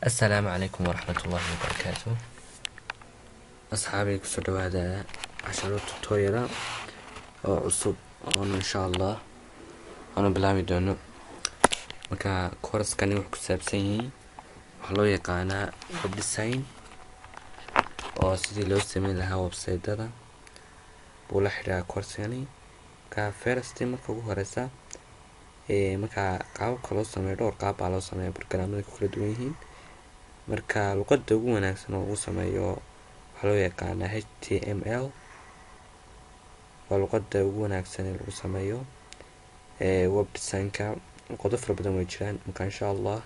Assalaamu calaykum waraxmatullaahi wabarakaatu. Asxaabay, kusoo dhawaada casharo tutorial oo cusub oon insha Allah aanu bilaabi doono. Marka course-kani wuxuu ku saabsan yahay waxaa loo yaqaanaa web design, oo sidii loo sameyn lahaa website-ada buu la xidhiidhaa course-kani. Marka first, marka ugu horeysa, marka qaababka loo sameeyo, dhowr qaab baa loo sameeya, barnaamijyada ku kala duwan yihiin. Marka luqadda ugu wanaagsan oo lagu sameeyo waxaa loo yaqaanaa HTML. Waa luqadda ugu wanaagsan ee lagu sameeyo web design-ka. Luqado fara badan way jiraan. Marka insha Allah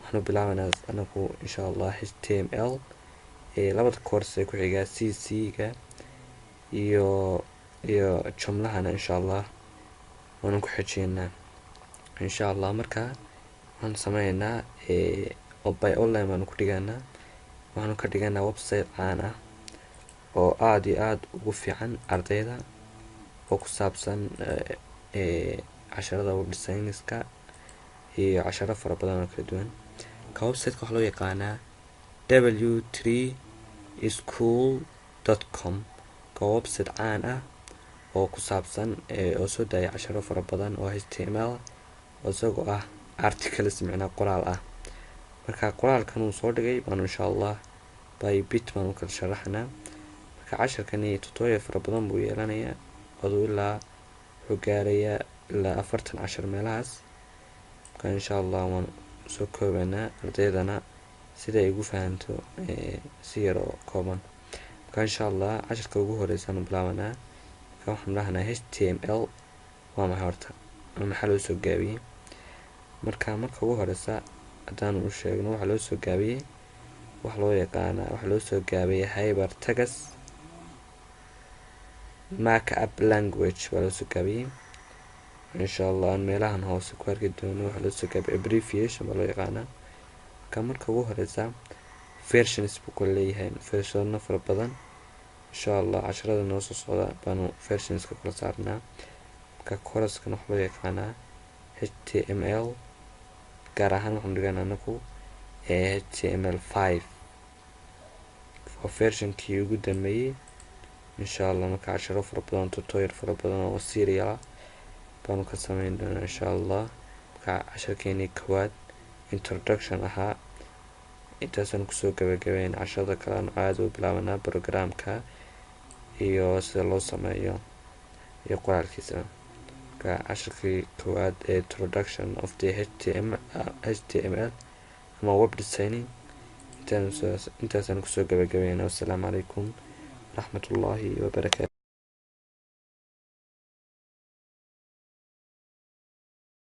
waxaanu bilaabanaa anagu insha Allah HTML. Labada course ee ku xiga, CC ga iyo Joomla-hana, insha Allah waanu ku xijiynaa insha Allah. Marka waxaanu sameynaa by online baanu ku dhiganaa. Waxaanu ka dhiganaa website caan ah oo aada iyo aada ugu fiican ardayda, oo ku saabsan casharada web designs-ka iyo casharo fara badan oo kala duwan. Ka website-ka waxaa loo yaqaanaa w3schools.com. Ka website caan ah oo ku saabsan oo soo daaya casharo fara badan oo HTML, oo isagoo ah articles, micnaa qoraal ah. Marka qoraalkan uu soo dhigay baanu insha Allah by bit baanu kala sharaxnaa. Marka casharkani tutorial fara badan buu yeelanayaa, aduu ilaa wuxuu gaarayaa ilaa 40 cashar meelahaas. Marka insha Allah waan soo koobanaa ardaydana sida ay ugu fahanto si yar oo kooban. Marka insha Allah casharka ugu horeysaanu bilaabanaa. Marka waxaanu dhahnaa, HTML waa maxay horta, ama maxaa loo soo gaabiyey? Marka ugu horeysa haddaanu u sheegno, waxaa loo soo gaabiyey, waxa loo yaqaanaa, waxaa loo soo gaabiyey Hypertext Markup Language baa loo soo gaabiyey. Insha Allah aan meelahan hoose ku arki doono. Waxaa loo soo gaabiyey, abbreviation baa loo yaqaanaa. Marka ugu horeysa versions buu kala leeyahay, versiono fara badan. Insha Allah casharada noo soo socda baanu versionska kula saarnaa. Marka course-kan waxaa loo yaqaanaa HTML. Gaar ahaan waxaanu dhiganaa anagu HTML 5, waa versionkii ugu dambeeyey insha Allah. Marka casharo fara badan, tutorial fara badan oo serial ah baanu ka sameyn doonaa insha Allah. Marka casharkeenii kowaad introduction ahaa intaasaan kusoo gabagabeyn. Casharada kale aanu aada u bilaabanaa programka iyo sida loo sameeyo iyo qoraalkiisa. Marka casharkii kowaad ee introduction of the HTML ama web designing intaasaan kusoo gabagabeynaa. Wassalaamu calaykum waraxmatullaahi wabarakaatu.